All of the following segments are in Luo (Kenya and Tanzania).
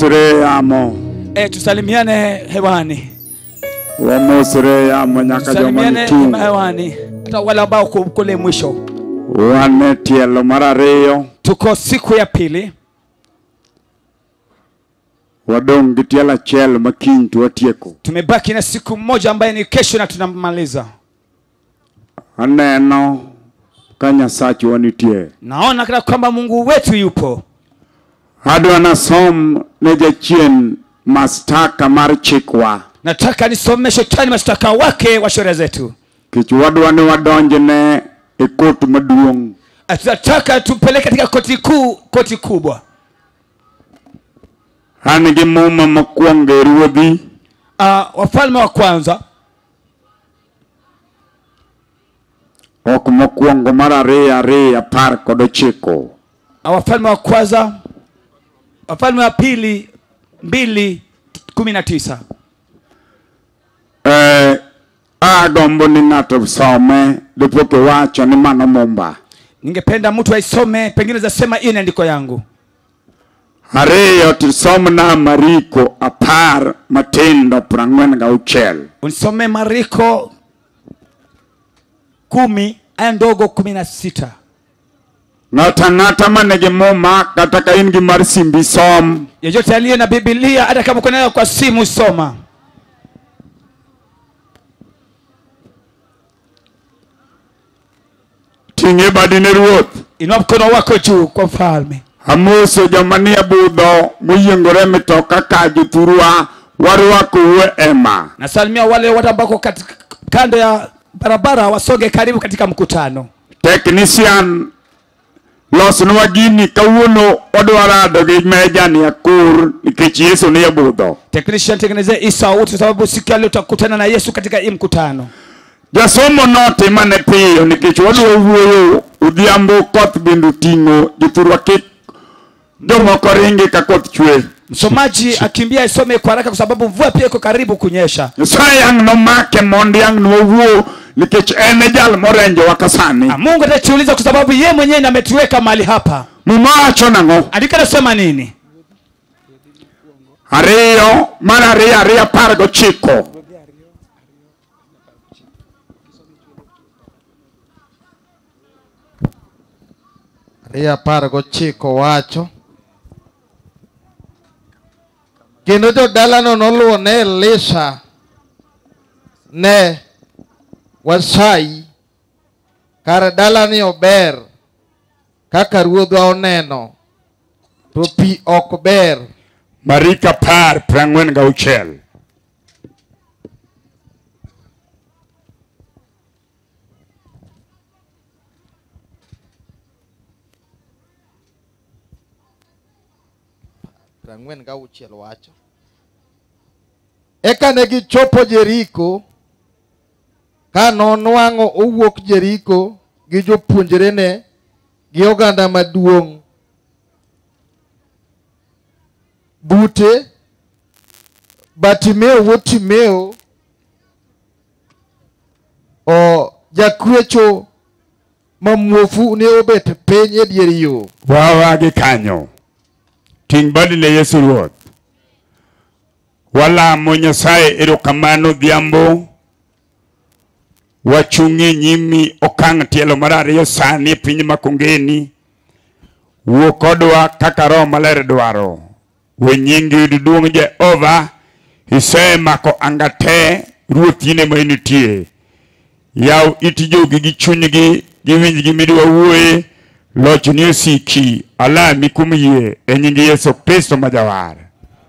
Wamosre yamo. Tusalimiane hewani. Wamosre yamo nyaka joma Tusalimiane nitung'. hewani. Hata wale ambao kule mwisho. Wan e tielo mar ariyo. Tuko siku ya pili. Wadong' gi tielo achiel ma kiny to watieko. Tumebaki na siku moja ambaye ni kesho na tunamaliza. Aneno ka Nyasachwa nitie. Naona kana kwamba Mungu wetu yupo. Adwa nasom ne jachien mastaka mar chikwa. Nataka nisome shetani mashtaka wake wa sheria zetu. Kech wadwa ni wadonjne e kot maduong'. Tunataka tupeleke katika koti kuu, koti kubwa. An gi muma mokwongo e ruodhi. Wafalme wa kwanza. Ok mokwongo mar ariyo ariyo apar kod ochiko. Wafalme wa kwanza, Wafalme wa pili 2:19. Agombo ni ng'ato some dipo kiwacho ni mano mumba. Ningependa mtu aisome, pengine zasema hii ni andiko yangu. Ariyo tisomna Mariko apar matindo prang'wen gauchiel. Unisome Mariko 10 aya ndogo 16. Ng'ato ang'ata manigi muma kata ka in gi mar simbi som. Yeyote aliye na Biblia hata kama uko nayo kwa simu soma. Ting'e badi ne ruoth. Inua mkono wako juu kwa mfalme. Amoso joma nie budho moyiengore mitoka ka jothurwa warwakou e hema. Nasalimia wale wote ambao katika kando ya barabara wasonge karibu katika mkutano. Technician losnwa gini kawuono wadwa rado gi meja ni akur nikech Yesu nie budho. Technician tengeneze hii sauti sababu siku ya leo tutakutana na Yesu katika hii mkutano. Jasomo notim ane piyo nikech wadwa wuoyo odhiambo koth bende oting'o jothurwa kik jomoko ringi ka koth chwe. Msomaji akimbia isome kwa haraka kwa sababu mvua pia iko karibu kunyesha. Nyasaye ang' nomake mondo ang' nowuo nikech en e jal morenjowa ka sani. Mungu atatuuliza kwa sababu yeye mwenyewe ndiye ametuweka mahali hapa. Muma wacho nang'o? Andiko nasema nini? Ariyo mar ariyo ariyo apar gochiko. Ariyo apar gochiko wacho. Kendo jodalano noluwo ne Elisha ne wasai kar dalani ober kaka ruodhwa oneno to pi ok ber. Mariko apar prang'wen gauchiel. Prang'wen gauchiel wacho. Eka ne gichopo Jeriko, ka nonwang'o owuok Jeriko gi jopuonjrene gi oganda maduong' bute. Bartimeo wuod Timeo o jakwecho ma muofu ne obet piny e dier yo. Wawa gi kanyo. Ting' badi ne Yesu Ruoth. Walamo Nyasaye erokamano odhiambo. Wachung' e nyimi okang' tielo mar ariyo sani e piny Makongeni. Wuo kodwa kaka Roho Maler dwaro. We nyingi yud duong' Jehova. Isemako anga te Ruoth in ema initie. Yaw it jogi gi chunygi giwinj gimidwa wuoye. Lochni osiki alami kuom yie e nying Yesu Kristo ma jawar.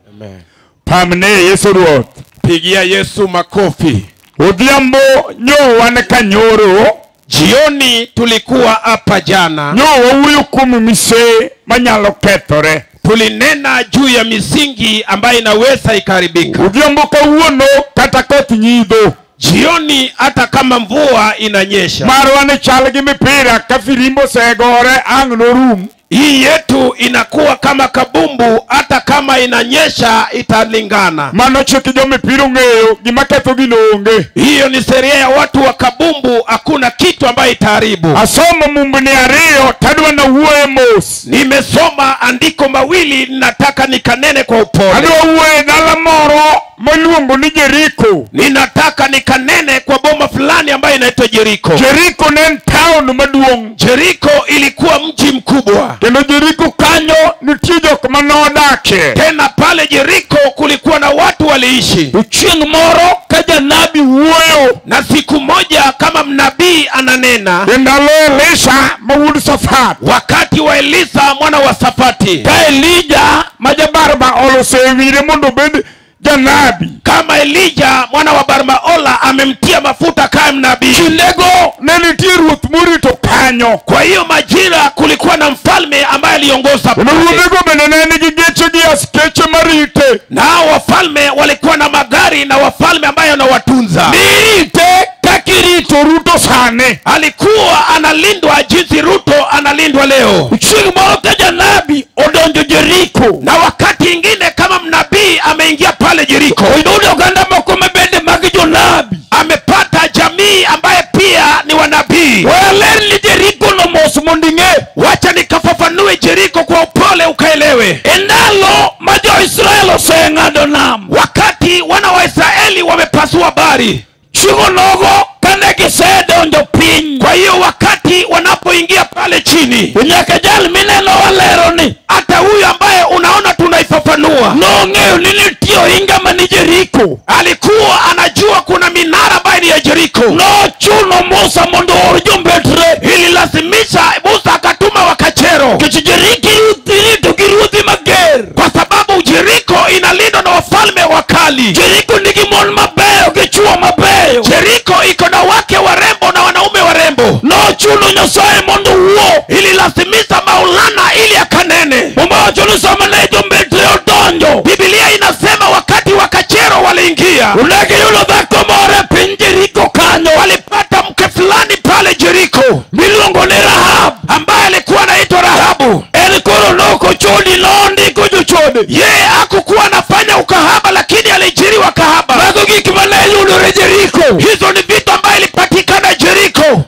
Amen. Pamne Yesu Ruoth. Pigia Yesu makofi. Odhiambo nyo wan kanyoro. Jioni tulikuwa hapa jana. Nyo wawuoyo kuom mise manyalo kethore. Tulinena juu ya misingi ambayo inaweza ikaharibika. Odhiambo kawuono kata koth nyidho. Jioni hata kama mvua inanyesha. Marwa ne chal gi mipira ka firimbo osegore ang' norum. Hii yetu inakuwa kama kabumbu hata kama inanyesha italingana. Mano chik jomipira ong'eyo gima ketho gino onge. Hiyo ni sheria ya watu wa kabumbu, hakuna kitu ambayo itaharibu. Asomo mumbni ariyo tadwa na wuoye mos. Nimesoma andiko mawili, nataka nikanene kwa upole. Adwa wuoye dala moro miluongo ni Jeriko. Ninataka nikanene kwa boma fulani ambayo inaitwa Jeriko. Jeriko ne en town maduong'. Jeriko ilikuwa mji mkubwa. Kendo Jeriko kanyo nitie jok manodakie. Tena pale Jeriko kulikuwa na watu waliishi. Chieng' moro ka janabi wuoyo, na siku moja kama mnabii ananena, e ndalo Elisha ma wuod Safat, wakati wa Elisa mwana wa Safati, ka Elija ma jabarba osewire mondo obed janabi, kama Elija mwana wa Barmaola amemtia mafuta kama mnabii. Kindego ne nitie ruoth morito kanyo. Kwa hiyo majira kulikuwa na mfalme ambaye aliongoza pale. Ruodhego bende ne nigi geche gi askeche marite. Na hao wafalme walikuwa na magari na wafalme ambaye wanawatunza. Nirite kaka irito Ruto sani. Alikuwa analindwa jinsi Ruto analindwa leo. Chieng' moro ka janabi odonjo Jeriko, na wakati ingine kama mnabii ameingia pale Jeriko, oyudo oganda moko mabende mag jonabi, amepata jamii ambaye pia ni wanabii. Waler ni Jeriko no mos mondo ing'e. Wacha nikafafanue Jeriko kwa upole ukaelewe. E ndalo ma jo-Israel oseng'ado nam, wakati wana wa Israeli wamepasua bahari, chieng'o nogo kane gisedonjo piny. Kwa hiyo wakati wanapoingia pale chini, nyaka jal mineno walero ni, hata huyu ambaye unaona tunaifafanua, nong'eyo ni nitie ohinga mani Jeriko. Alikuwa anajua kuna minara ambayo ni ya Jeriko. Nochuno Musa mondo oor jombetre. Ililazimisha Musa akatuma wakachero. Nikech Jeriko irito gi ruodhi mager. Kwa sababu Jeriko inalindwa na wafalme wakali. Jeriko nigi mon mabeyo gi chwo mabeyo. Jeriko iko na wake warembo na wanaume warembo. Nochuno Nyasaye mondo owuo. Ililazimisha Maulana ili akanene. Muma wacho ni sama ne jombetre odonjo, Biblia inasema wakati wakachero waliingia, ne giyudo dhako moro e piny Jeriko kanyo, walipata mke fulani pale Jeriko miluongo ni Rahab, ambaye alikuwa anaitwa Rahabu. En koro nokochodi, nondiko jochode. Yeye hakukuwa anafanya ukahaba, lakini alijiriwa kahaba. Mago gik mane yudore Jeriko. Hizo ni vitu ambayo ilipatikana Jeriko.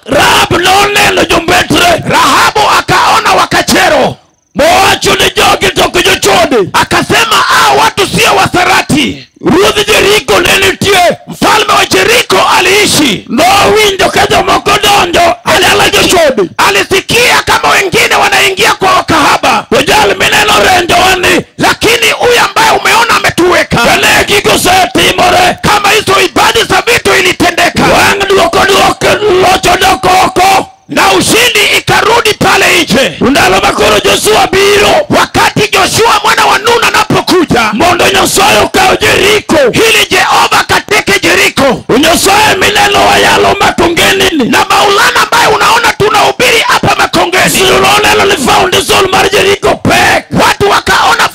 Rahab noneno jombetre. Rahabu akaona wakachero, mowacho ni jogi to ok jochode. Akasema watu sio wasarati. Ruodh Jeriko ne nitie. Mfalme wa Jeriko aliishi. Nowinjo ka jomoko donjo e dala jochode. Alisikia kama wengine wanaingia kwa wakahaba. To jal mineno renjowa ni, lakini huyu ambaye umeona ametuweka, kane gigo osetimore, kama hizo ibadi za vitu ilitendeka, wang' duoko locho dok oko, na ushindi ikarudi pale nje. Ndalo ma koro Joshua biro, wakati Joshua mwana wa Nun anapokuja, mondo Nyasaye okaw Jeriko, ili Jehova kateke Jeriko. Nyasaye mineno wayalo Makongeni ni, na Maulana ambaye unaona tunahubiri hapa Makongeni, unoneno ni foundation mar Jeriko pek. Watu wakaona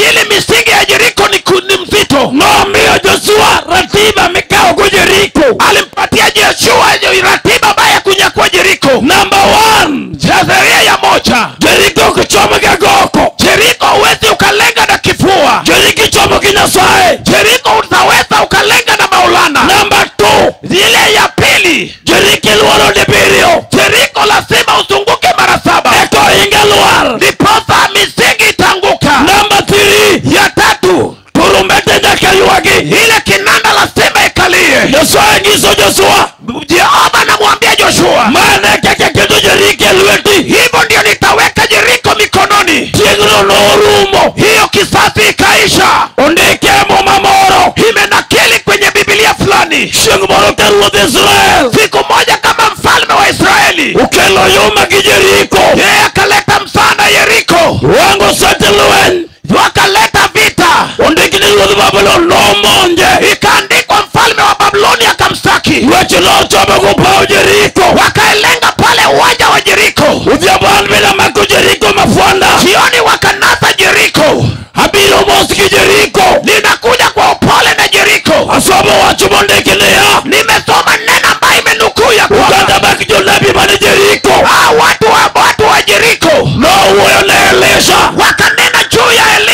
ile misingi ya Jeriko ni mzito. Nomiyo Joshua ratiba mikawo go Jeriko. Alimpatia Joshua ratiba ambaye kunyakua Jeriko. Number 1, sheria ya moja, Jeriko ukichomo gi agoko. Jeriko huwezi ukalenga na kifua. Jeriko ichomo gi Nyasaye. Jeriko utaweza ukalenga na Maulana. Number 2, ile ya pili, Jeriko iluoro dibiriyo. Jeriko lazima uzunguke mara 7, eka ohinga lwar, ndiposa misingi itanguka. Number 3, ya tatu, turumbete nyaka ywagi. Ile kinanda lazima ikalie. Nyasaye nyiso Joshua, Jehova anamwambia Joshua, mane kaka keto Jeriko e lweti, hivyo ndio nitaweka Jeriko mikononi. Chieng'no norumo, hiyo kisasi ikaisha. Ondike Muma moro, imenakili kwenye Biblia fulani. Chieng' moro ka ruodh Israel, siku moja kama mfalme wa Israeli, okelo yuma gi Jeriko, yeye akaleta msana Yeriko, wango osete lweny, wakaleta vita. Ondiki ni ruodh Babulon nomonje, ikaandikwa mfalme wa Babuloni akamstaki. Weche nochomo go paw Jeriko, wakaelenga pale uwanja wa Jeriko. Odhiambo an bende amako Jeriko mafwanda, jioni wakanasa Jeriko. Abiro mos gi Jeriko, ninakuja kwa upole na Jeriko. Asomo wach mondiki niya, nimesoma neno ambayo imenukuu ya kwamba oganda mag jonabi mane Jeriko, watu wa Jeriko nowuoyo ne Elisha, wakanena juu ya Elisha.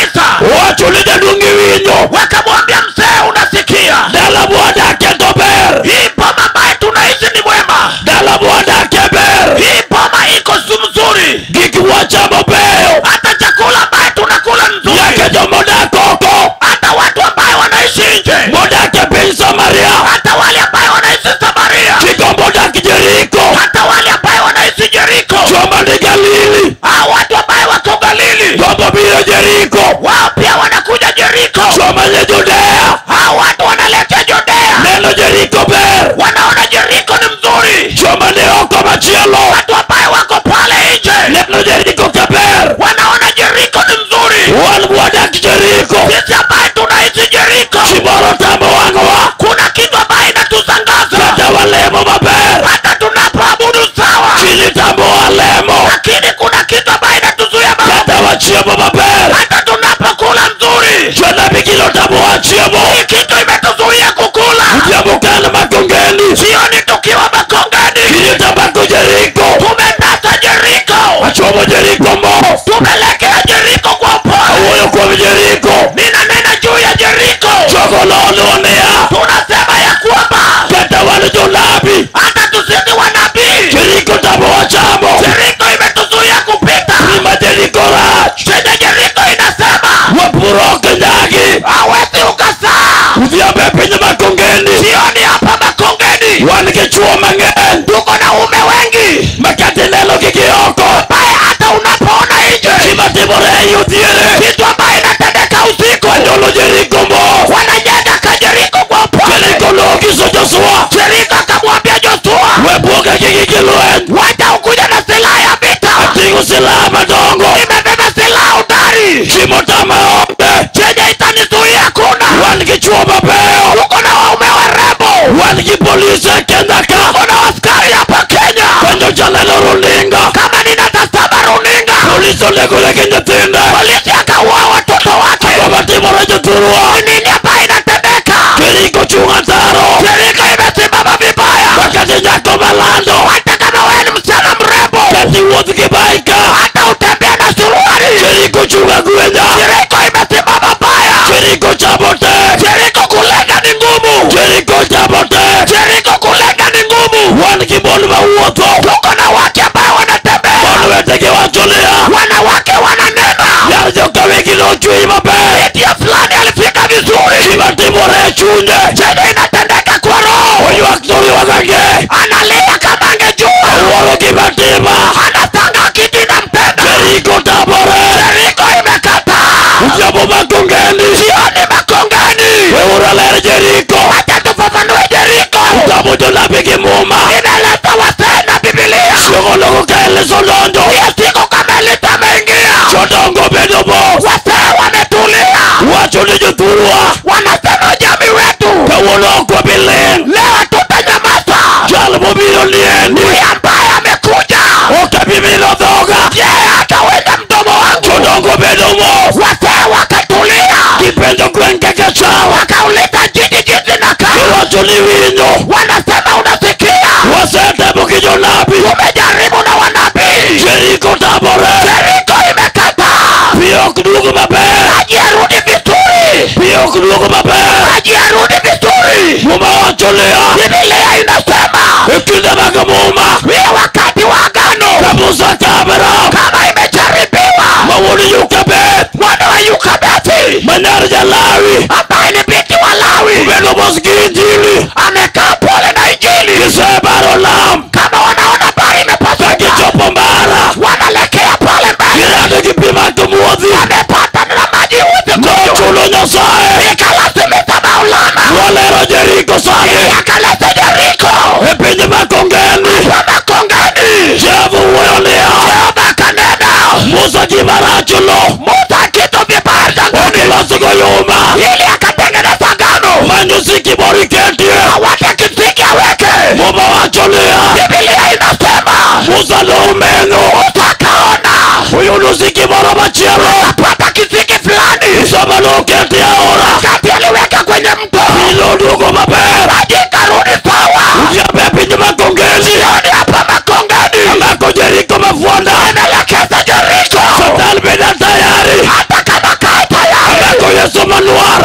iwinjo. Wakamwambia mzee, unasikia? Dala mwadake to ber. Hii boma ambaye tunaishi ni mwema. Dala mwadake ber. Hii boma iko mzuri. Gik wachamo beyo. Hata chakula ambaye tunakula nzuri. Nyaka jomodak oko. Hata watu ambaye wanaishi nje. Modak e piny Samaria. Hata wale ambaye wanaishi Samaria. Gigombo dak Jeriko. Hata wale ambaye wanaishi Jeriko. Joma ni Galili. Hao watu ambaye wako Galili. Gombo biro Jeriko. Wao pia wanakuja Jeriko. Joma ni Judea. Hao watu wanaleta Judea. Neno Jeriko ber. Wanaona Jeriko ni mzuri. Joma ni oko machielo. Watu ambaye wako pale nje. Neno Jeriko kaber. Wanaona Jeriko ni mzuri. Wan wadak Jeriko. Sisi ambaye tunaishi Jeriko. Gimoro tamo wang'wa. Kuna kitu ambaye inatusangaza. Kata walemo maber. Hata tunapoabudu sawa. Chini tamo walemo. Lakini kuna kitu ambaye inatuzuia maombi. Kata wachiemo maber. Hata tunapokula nzuri. Jonabi gino tamo wachiemo. Hii kitu imetuzuia kukula. Odhiambo kan Makongeni. Jioni tukiwa Makongeni. Kiny tambako Jeriko. Tumenasa Jeriko. Achomo Jeriko mos. Tumelekea Jeriko kwa upole. Awuoyo kuom Jeriko. Ninanena juu ya Jeriko. Jogo lolwa niya. Tunasema ya kwamba Kata wan jonabi. hata tusisi wanabii. Jeriko tamo wachamo. Jeriko imetuzuia kupita. Gima Jeriko rach. Chenye Jeriko inasema Wapur ok nyagi. hawezi ukasaa. Odhiambo e piny Makongeni. Jioni hapa Makongeni Wan gi chuo mang'eny. tuko na ume wengi Ma kata inenogi gi oko. ambaye hata unapoona nje Gima timore ei odhiere. kitu ambaye inatendeka usiku. Anyolo Jeriko mos. Wanajenga ka Jeriko kwa upole. Jeriko nonyiso Joshua. Jeriko akamwambia Joshua, We buoga gi gige lweny. wacha ukuja na silaha ya vita. Ating'o silaha madongo. Nimebeba silaha hodari. Gimotama onge. Chenye itanizuia hakuna. Wan gi chuo mabeyo. Tuko na waume warembo. Wan gi polise e Kenya ka. Tuko na askari hapa Kenya. Penjo janeno runinga. Kama ninatazama runinga, Polis onegore gi nyithinde. polisi akaua watoto wake. Ang'o matimore jothurwa? Ni nini ambaye inatendeka? Jeriko chung' ataro. Jeriko imesimama vibaya. Wakati nyako malando. Hata kama wewe ni msichana mrembo, Kata iwuoth gi baika. hata utembea na suruali, Jeriko chung' agwenya. Jeriko imesimama baya. Jeriko chamo tek. Jeriko kulenga ni ngumu. Jeriko chamo tek. Jeriko kulenga ni ngumu. Wan gi mon mawuotho. Tuko na wake ambao wanatembea, Mon wetegi wacho niya. wanawake wananena. Nyar jokawigi nochwe maber. Binti ya fulani alifika vizuri. Gima timore e chunye. Chenye inatendeka kwa roho, Oywak to oywak ang'e. analia kama angejua. Owuoro gima tima. Anatanga kitu inampenda. Jeriko tamore. Jeriko imekataa. Odhiambo Makongeni. Jioni Makongeni, Weuru aler Jeriko. wacha tufafanue Jeriko. Utamo jonabi gi muma. Inaleta wasee na Biblia. Chieng'onogo ka Elisa odonjo. Hiyo siku kama Elisa ameingia, Jodongo bedo mos. wasee wametulia, Wacho ni jothurwa. wanasema jamii wetu, Kawuono ok wabi ling'. leo hatutanyamaza. Jal mobiro niendi. Huyu ambaye amekuja, Ok abi mino dhoga. yeye hataweza mdomo wangu. Jodongo bedo mos. Wasee wakatulia, Gipenjo gweng' kaka chal. wakauliza jiji jinsi nakaa, Giwacho ni winjo. wanasema unasikia, Wasetemo gi jonabi. tumejaribu na wanabii, Jeriko tamore. Jeriko imekataa. Pi ok duog maber. Maji yarudi vizuri, Pi ok duog maber. maji yarudi vizuri. Muma wacho niya. Biblia inasema E kinde mag muma. ni wakati wa agano, Ka Musa Kamera. kama imejaribiwa, Ma wuon Yukabeth. mwana wa Yukabethi Ma nyar Jalawi. ambaye ni binti wa Lawi Obedo mos gi Injili. amekaa pole na Injili. Gisebaro nam. Kama wanaona bahari Ka imepasuka, gichopo Mara. wanaelekea pale mbele, Girado gi pi mag muodhi. wamepata na maji uzi kunywa, Nochuno Nyasaye. ikalazimisha Maulana Walero Jeriko sani. akaleta Jeriko E piny Makongeni. kwa Makongeni. Jehova wuoyo niya. Jehova akanena, Musa gima rach lo. Musa kitu vibaya jangwani, Okilosgo yuma. ili akatengeneza agano, Manyo siki moro iketie. aweke kisiki aweke. Muma wacho niya. Biblia inasema Musa nomenyo. Musa akaona Oyudo siki moro machielo. akapata kisiki fulani, Sama noketi e aora. wakati aliweka kwenye mto, Pi noduogo maber. maji ikarudi sawa. Odhiambo e piny Makongeni. Jioni hapa Makongeni Amako Jeriko mafuonda. inaelekeza Jeriko, Satan beda tayari. hata kama kaa tayari Amako Yesu manuar.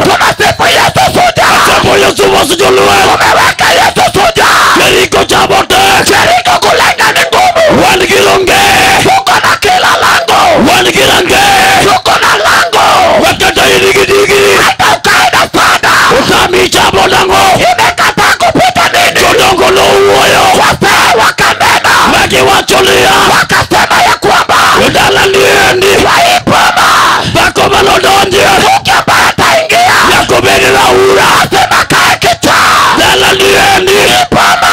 mos jolweny. Tumeweka Yesu shujaa. Jeriko chamo tek. Jeriko kulenga ni ngumu. Wan gi longe. Tuko na kila lango. Wan gi range. Tuko na lango. Wakata idigidigi. Hata ukae na fada. Utami chamo nang'o? Imekataa kupita nini? Jodongo nowuoyo. Wazee wakanena. Magiwacho niya. Wakasema ya kwamba E dala niendi. kwa hii boma Dhako manodonjie. mke ambaye ataingia Nyaka obed raura. lazima kae kichaa. Dala niendi. Boma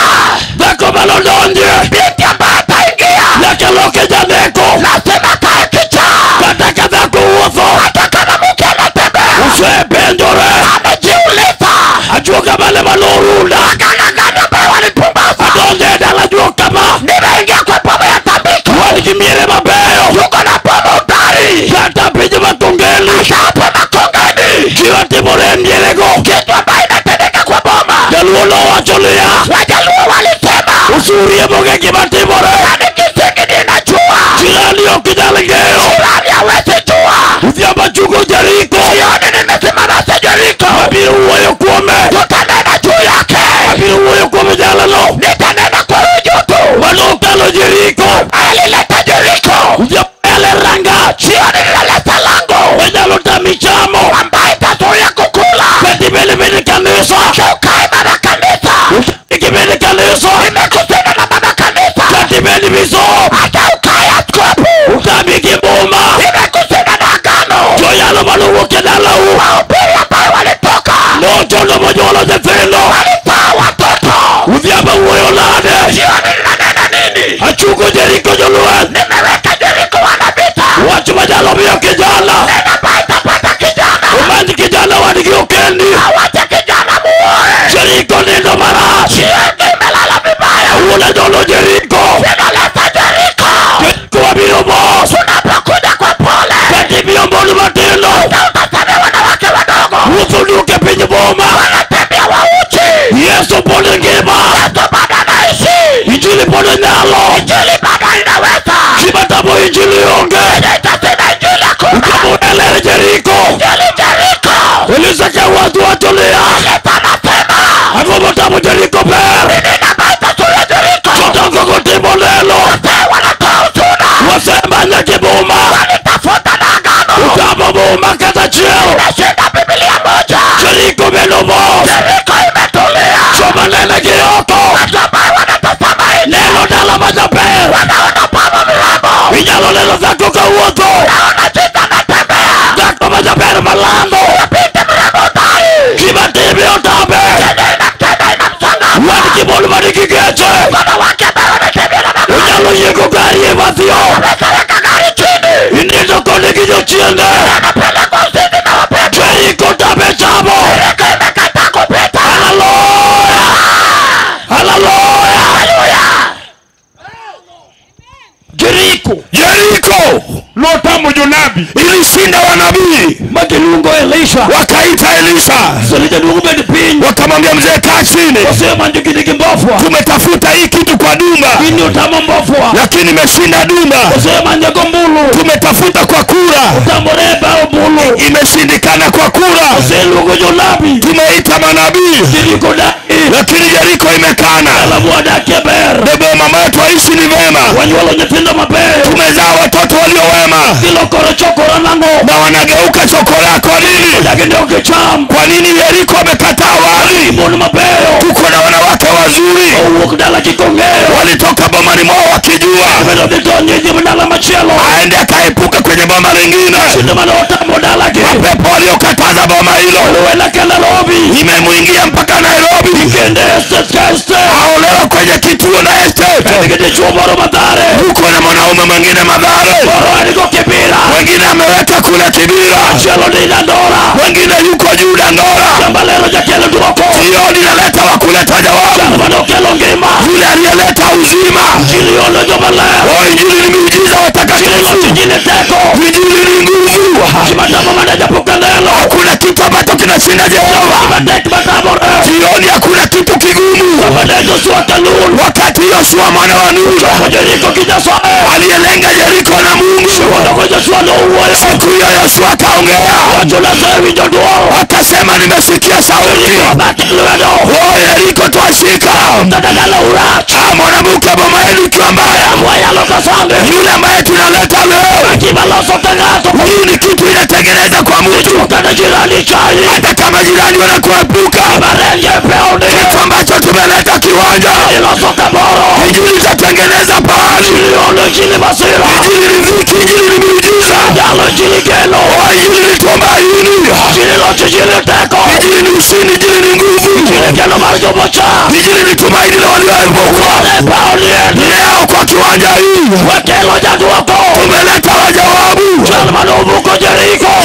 Dhako manodonjie. binti ambaye ataingia Nyaka loke janeko. lazima kae kichaa. Kata ka dhako wuotho. Hata kama mke anatembea Osepenjore. amejiuliza Ajuoga mane manorunda. waganga gani ambaye walipumbaza. Adonjo e dala juok kama. Nimeingia kwa boma ya tambiko. Wan gi miere mabeyo. Tuko na boma udari. Kata piny Makongeni. Hata hapo Makongeni Gima timore e mierego. kitu ambayo inatendeka kwa boma. Jaluo nowacho niya. Wajaluo walisema Osuri emoge gima timore. nani Kisiki ninajua, Jirani ok nyal ng'eyo. jirani hawezi jua. Odhiambo achungo Jeriko. Jioni nimesimama si Jeriko, Abiro wuoyo kuome. tutanena juu yake, Abiro wuoyo kuom jalano. nitanena kwa ujutu. Manokalo Jeriko. Alileta Jeriko, Odhiambo ele rangach. jioni ninaleta lango Manyalo tami chamo. ambaye itazuia kukula. Kata ibed bed kanisa. Ukae mama kanisa, Ikibed kanisa. nimekusema na mama kanisa, Kata ibed bishop. hata ukae askofu, Utami gi muma. nimekusema na agano. Joyalo manowuok e dalau. Wahubiri ambayo walitoka Nochono monyuolo nyithindo. walizaa watoto. Odhiambo wuoyo nade. Jioni ninanena nini? Achungo Jeriko jolweny. Nimeweka Jeriko wanavita, Wach manyalo miyo kijana. neno ambayo itapata kijana, Omany kijana wadgi okendi. awache kijana muoe. Jeriko nindo marach. Jioni imelala vibaya, Wuon anyuolo Jeriko. ninaleta Jeriko. Jeriko wabiro mos. Tunapokuja kwa pole, Kata imiyo mon matindo. utasema wanawake wadogo Wuotho duk e piny boma. wanatembea wauchi. Yesu pod ngima. Yesu bado anaishi, Injili pod nyalo. injili bado inaweza. Gima tamo injili onge. Itasema injili hakuna, Utamo eler Jeriko. injili Jeriko. Elisa ka wach wacho niya. Yesu anasema Ang'o motamo Jeriko ber. nini ambayo itazuia Jeriko? Jodongo gotimo neno. Wazee wanatoa ushuhuda, Wasemanya gi muma. walitafuta na agano. Utamo muma kata achiel. Imeshinda Biblia moja, Jeriko bedo mos. Jeriko imetulia. Joma nene gi oko. Watu ambao wanatazama nje Neno dala majaber. wanaona baba mrembo, Inyalo neno dhako kawuotho. wanaona jinsi anatembea, Dhako majaber malando. binti mrembo udari, Gima time otame. chenye inamtenda inamshangaza. Wan gi mon manigi geche. Wanawake ambao wanatembea na magari, Onyalo yiego gari e bath yo. wameweka gari chini, Inindo kode gi jochiende. wanapelekwa uzinzi na wapepo. Jeriko tame chamo. Jeriko imekataa kupita. Haleluya. Haleluya. Haleluya! Jeriko Yeriko Notamo jonabi. ilishinda wanabii, magiluongo Elisha. wakaita Elisha, Soni jaduong' bed piny. wakamwambia mzee, kaa chini, Osemanyo gini gi mbofwa. tumetafuta hii kitu kwa Dumba Gini otamo mbofwa. lakini imeshinda Dumba. Osemanye gombulu. Tumetafuta kwa kura, Otamore e bao ombulu. imeshindikana kwa kura. Oseluongo jonabi. Tumeita manabii Jeriko dagi. lakini Yeriko imekana. Dala mwadakie ber. Bebo mama yetu aishi ni vema, Wanyuolo nyithindo mabeyo. tumezaa watoto walio wema Gilokore chokora nang'o? na wanageuka chokora. Kwa nini? Dagi ne ok gicham. Kwa nini Yeriko amekataa wali? Mon mabeyo. Tuko na wanawake wazuri, Owuok dala gi kong'eyo. walitoka bomani mwao wakijua Bedo dhi donjo e jim dala machielo. aende akaepuka kwenye boma lingine. Kinde mane otamo dalagi. Mapepo waliokataza boma hilo Oluwe nyaka Nairobi. imemwingia mpaka Nairobi, Kende estate ka estate. aolewa kwenye kituo na estate. En gi dichuo moro Mathare. Huko na mwanaume mwingine Mathare, Moro en go Kibira. mwingine ameweka kule Kibira, Machielo ni Dandora. mwingine yuko juu Dandora. Shamba lero jakelo duoko. Jioni naleta wa kuleta jawabu, Jal mane okelo ngima. yule aliyeleta uzima. Injili olo joma ler. Oh, injili ni miujiza Injili loch watakatifu, injili teko. injili ni nguvu. Gima tamo mana japok aneno. Hakuna kitu ambacho kinashinda Jehova. Gima tek matamore. Jioni hakuna kitu kigumu. Sama ne Joshua Kalul. Wakati Yoshua Yoshua mwana wa Nun aliyelenga Yeriko na Mungu. Siku hiyo Yoshua akaongea, akasema nimesikia sauti, oh, Yeriko twashika. Mwanamke boma yenu ikiwa mbaya, yule ambaye tunaleta leo, hii ni kitu inatengeneza kwa mtu, hata kama jirani wanakuepuka. Kitu ambacho tumeleta kiwanja, injili itatengeneza pahali. Injili ni dhiki, injili ni miujiza, injili ni tumaini, injili ni ushindi, injili ni nguvu, injili ni tumaini la walioepukwa. Leo kwa kiwanja hii tumeleta wajawabu.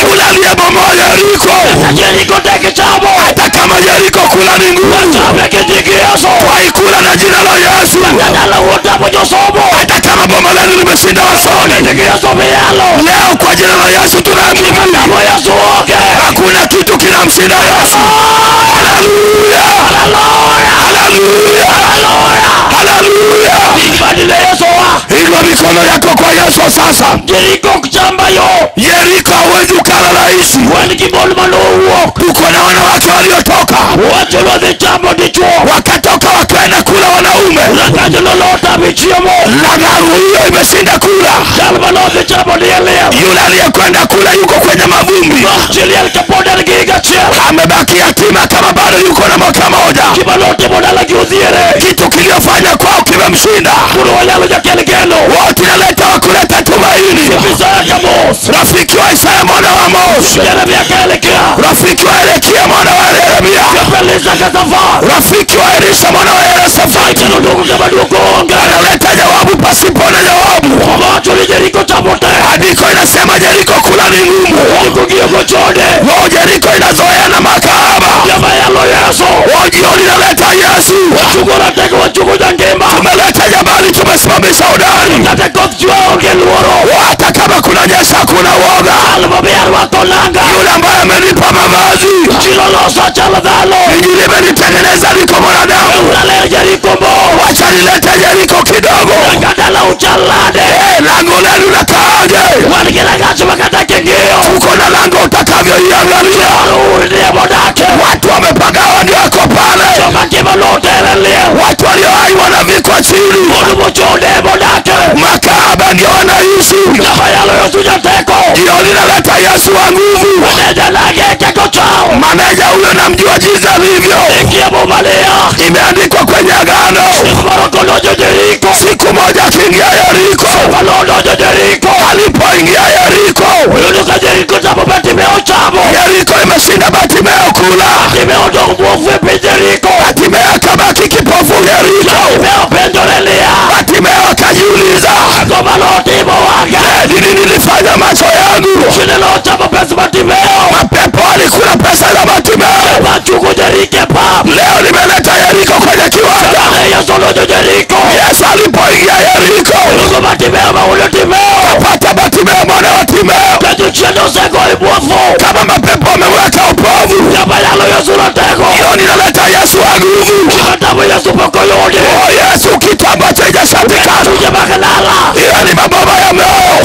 Yule aliyebomoa Yeriko, hata kama Yeriko kula ni ngumu, twaikula na jina la Yesu. Hata kama boma lenu limeshinda wasomi, leo kwa jina la Yesu tunaamini hakuna kitu kinamshinda Yesu. Haleluya, haleluya, haleluya. Inua mikono yako kwa Yesu sasa. Yeriko hauwezi ukala rahisi. Tuko na wanawake waliotoka, wakatoka wakaenda kula wanaume. Langaru hiyo imeshinda kula. Yule aliyekwenda kula yuko kwenye mavumbi, amebaki yatima kama bado yuko na mwaka moja. Kitu kiliofanya kwao kimemshinda. Wote naleta wakuleta tumaini. Rafiki wa Isaya mwana wa Amos, rafiki wa Elekia mwana wa Yeremia, rafiki wa Elisha mwana wa Yehoshafati, analeta jawabu pasipo na jawabu. Andiko inasema Yeriko kula ni ngumu. Yeriko inazoea na makahaba. Jioni inaleta Yesu. Tumeleta jabali, tumesimamisha hodari. Hata kama kunanyesha kuna woga. Yule ambaye amenipa mavazi, injili imenitengeneza niko mwanadamu. Wacha nilete Yeriko kidogo. Lango lenu lakaaje? Tuko na lango utakavyoiangalia. Watu wamepagawa ndio wako pale. Watu walio hai wanavikwa chini. Makahaba ndio wanaishi. Jioni naleta Yesu wa nguvu. Maneja huyo namjua jinsi alivyo. Imeandikwa kwenye agano. Siku moja akiingia Yeriko, alipoingia Yeriko, Yeriko imeshinda Bartimeo kula. Bartimeo akabaki kipofu Yeriko. Bartimeo akajiuliza, nini nilifanya macho yangu? Mapepo alikula pesa za Bartimeo. Leo nimeleta Yeriko kwenye kiwanja. Yesu alipoingia Yeriko, kapata Bartimeo mwana wa Timeo. Kama mapepo ameweka upovu, jioni naleta Yesu wa nguvu. Oh Yesu, kitu ambacho haijashatikana, hiyo ni maboma ya moyo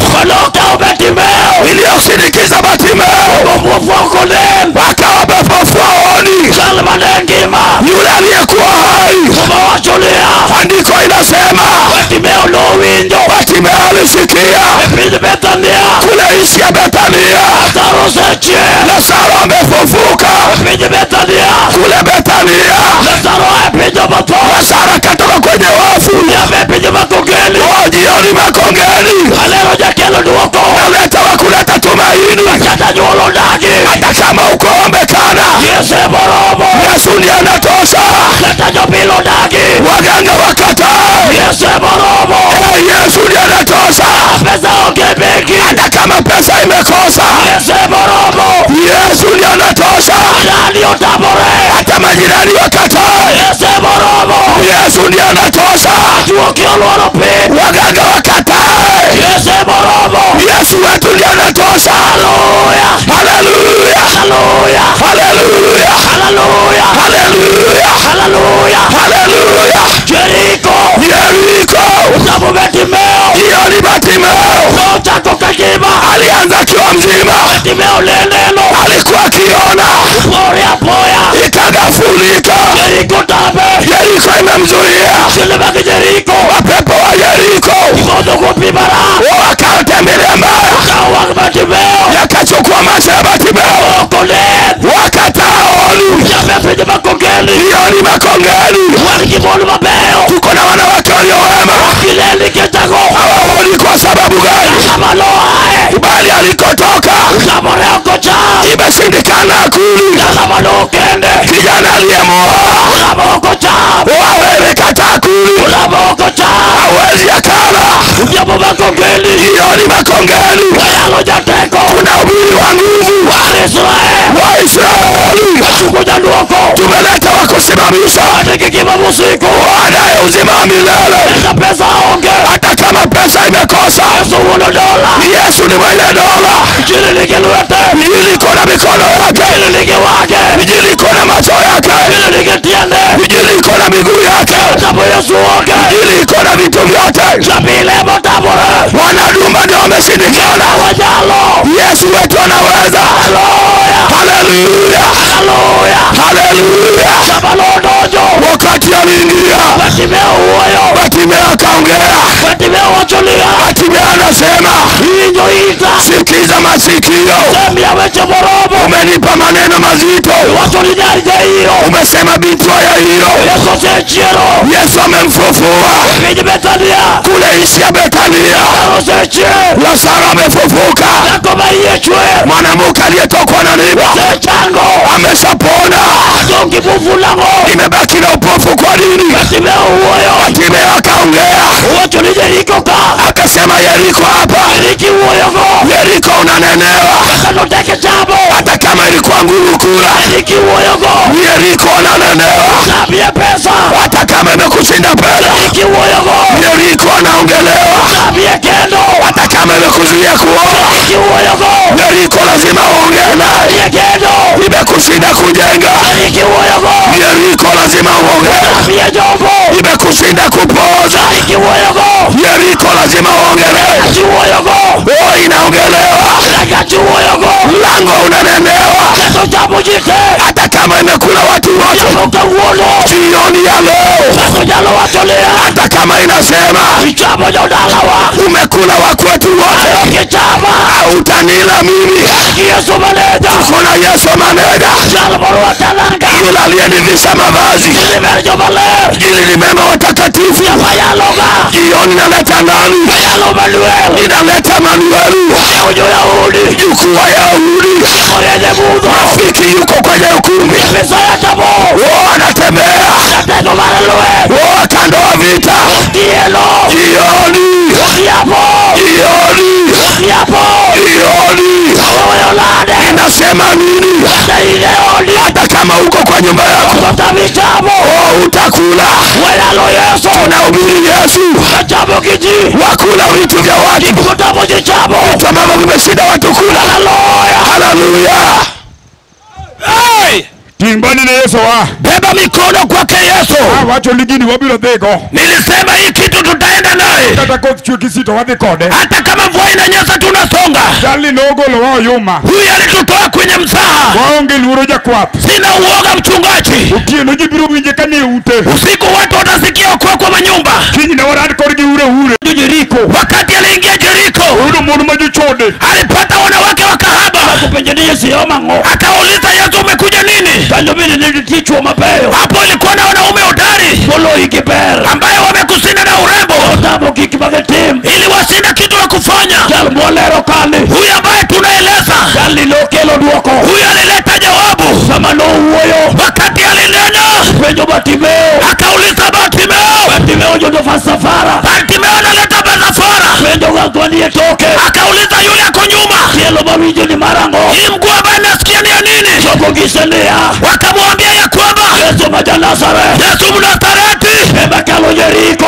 iliyosindikiza Bartimeo, wakawa mapofu hawaoni. Yule aliyekuwa hai, andiko inasema Bartimeo alisikia kule nchi ya Bethania, Lazaro amefufuka. Kule Bethania Lazaro akatoka kwenye wafu. Jioni Makongeni naleta wakuleta tumaini. Hata kama uko ombekana, Yesu ndiye anatosha. Waganga wakataa, Yesu ndiye anatosha. Hata kama pesa imekosa, Yesu ndiye anatosha. Hata majirani wakataa, Yesu ndiye anatosha. Waganga wakataa, Yesu wetu ndiye anatosha. Haleluya, haleluya, haleluya, haleluya, haleluya. Yeriko, Alianza akiwa mzima, alikuwa akiona, ikagafulika. Yeriko imemzuia. Mapepo wa Yeriko wakatembelea mbaya, yakachukua macho ya Bartimeo, wakataoni hiyo ni Makongeni. Tuko na wanawake walio wema, hawaoni kwa sababu gani? Bali alikotoka imeshindikana akuli. Kijana aliyemoa wawe imekataa kuli, hawezi akala. Hiyo ni Makongeni. Kuna ubiri wa nguvu wa Israeli, tumeleta wakusimamisha wanaye uzima wa milele. Hata kama pesa imekosa, Yesu ni mwenye dola. Injili iko na mikono yake, Injili iko na macho yake, Injili iko na miguu yake, Injili iko na vitu vyote. Wanadumba ndio wameshindikana, Yesu wetu anaweza. Haleluya, haleluya. Wakati aliingia Bartimeo akaongea. Bartimeo anasema, sikiza masikio, umenipa maneno mazito, umesema binti wa Yairo Yesu amemfufua kule nchi ya Betania. Lazaro amefufuka, mwanamke aliyetokwa na riba ameshapona. Nimebaki na upofu kwa nini? Bartimeo akaongea, akasema, Yeriko hapa, Yeriko unanenewa. Hata kama ilikuwa ngumu kula, Yeriko unanenewa. Hata kama imekushinda pesa, Yeriko anaongelewa. Hata kama imekuzuia kuoa, Yeriko lazima uongee naye. Imekushinda kujenga, Yeriko lazima uongee. Imekushinda kupoza, Yeriko lazima uongelewe. Oh, inaongelewa. Mlango unanenewa. Hata kama imekula watu wote, jioni ya leo, hata kama inasema umekula wakwetu wote, hautanila mimi. Tuko na Yesu Manega, yule aliyenivisha mavazi ili ni mema watakatifu. Jioni naleta nani? Ninaleta Manueli, jukuu wa Yahudi. Rafiki yuko kwenye ukumbi, wao anatembea, wao kando wa vita. Jioni, jioni, jioni, inasema nini? Hata kama uko kwa nyumba yako, oh, utakula. Tunahubiri Yesu, wakula vitu vya watu, vitu ambavyo vimeshinda watu kula. Haleluya. Hey! Timbani na Yesu wa. Beba mikono kwake Yesu. Wacho ligini wabiro dhigo. Nilisema hii kitu tutaenda naye. Kata koth chwe kisito wadhi kode. Hata kama mvua inanyesha tunasonga. Jalni nogolo wa oyuma. Huyu alitutoa kwenye msaha. Waonge luoro jakwath. Sina uoga mchungaji. Otieno ji biro winje ka ni ute. Usiku watu watasikia kwa kwa manyumba. Kinyne warad korgi ure ure. Jeriko. Wakati aliingia Jeriko, oyudo mon ma jochode. Alipata wanawake wa kahaba. Akauliza Yesu, umekuja nini? Hapo ilikuwa na wanaume hodari ambaye wamekushinda na urembo, ili washinda kitu la kufanya. Huyu ambaye tunaeleza, huyu alileta jawabu. Wakati alinena, akauliza Bartimeo. Bartimeo analeta Bazafara. Akauliza yule ako nyuma, hii mguu ambaye nasikia ni ya nini? Wakamwambia ya kwamba Yesu Mnazareti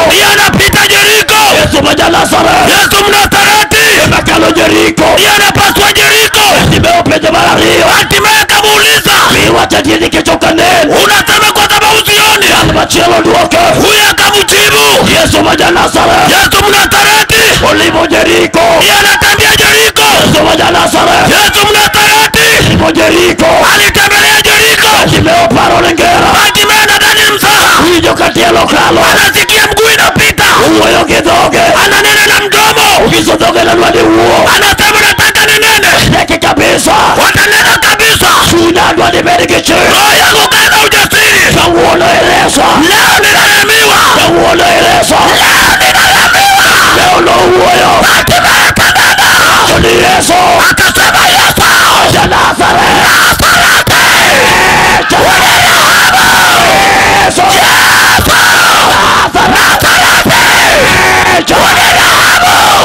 ndiye anapita Jeriko. Yesu Mnazareti ndiye anapaswa Jeriko. Bartimeo akamuuliza, unasema kwa sababu sioni? Huyu akamjibu, Yesu Mnazareti ndiye anatembea Jeriko. Nazareth. Yesu Mnazareti Limo Jeriko. alitembelea Jeriko. Bartimeo paro ni ngera. Bartimeo nadhani mzaha, Winjo ka tielo kalo. anasikia mguu inapita, Owuoyo gi dhoge. ananena na mdomo, Onyiso dhoge ne dwa ni wuo. anasema nataka ninene. Teke kabisa. Watanena kabisa. Chunya dwa ni bed gi chir. Roho yangu kaina ujasiri. Kawuono iresa. Leo ninaremiwa, Kawuono iresa. leo ninaremiwa. Leo nowuoyo. Bartimeo akanena, To ni Yesu. akasema Yesu Ja Nazareth. Nazareti, Yesu. Nazareti,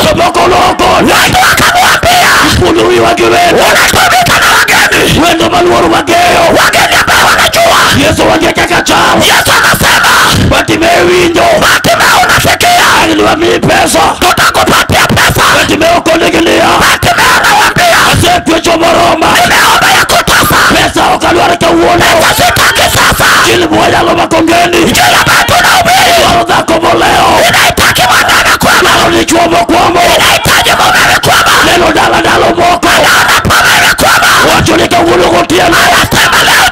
Somokoloko. watu wakamwambia Kunuiwa gi wendo. unatumika na wageni, Wendo maluoro mageyo. wageni ambao wanajua. Yesu wange kaka chal. Yesu akasema Bartimeo winjo. Bartimeo, unasikia? Ang dwa miyi pesa. Tutakupatia pesa. Bartimeo konegi niya. Bartimeo anawaambia Asekwecho moroma. nimeomba ya kutosha, Pesa ok adwar kawuono. pesa sitaki sasa. Injili mwayalo makongeni. Injili ambayo tunahubiri Dwaro dhako molewo. inahitaji mwanana kwema, Dwaro dichuo mokwamo. inahitaji mume kwema, Neno dala dalo moko. anaona pome imekwama. Wacho ni kawuono gotieno. Anasema leo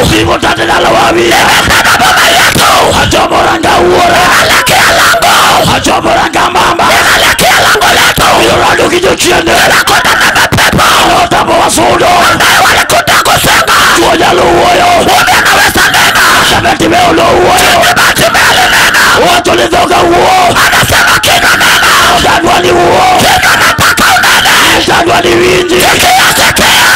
usiku Singo tate dala wawiya. nimesema boma yetu, Achomo ranga wuora. ninaelekea lango, Achomo ranga mama. ninaelekea lango letu, Biro rado gi jochiende. ninakwenda na mapepo Otamo wasudo. ambayo walikuta kusenga. Chuo nyalo wuoyo. Mume anaweza nena, Bartimeo nowuoyo. Bartimeo alinena, Wacho ni dhoga wuo. anasema kinywa nena, Odadwa ni wuo. kinywa nataka unene, Odadwa ni winji. sikia, sikia,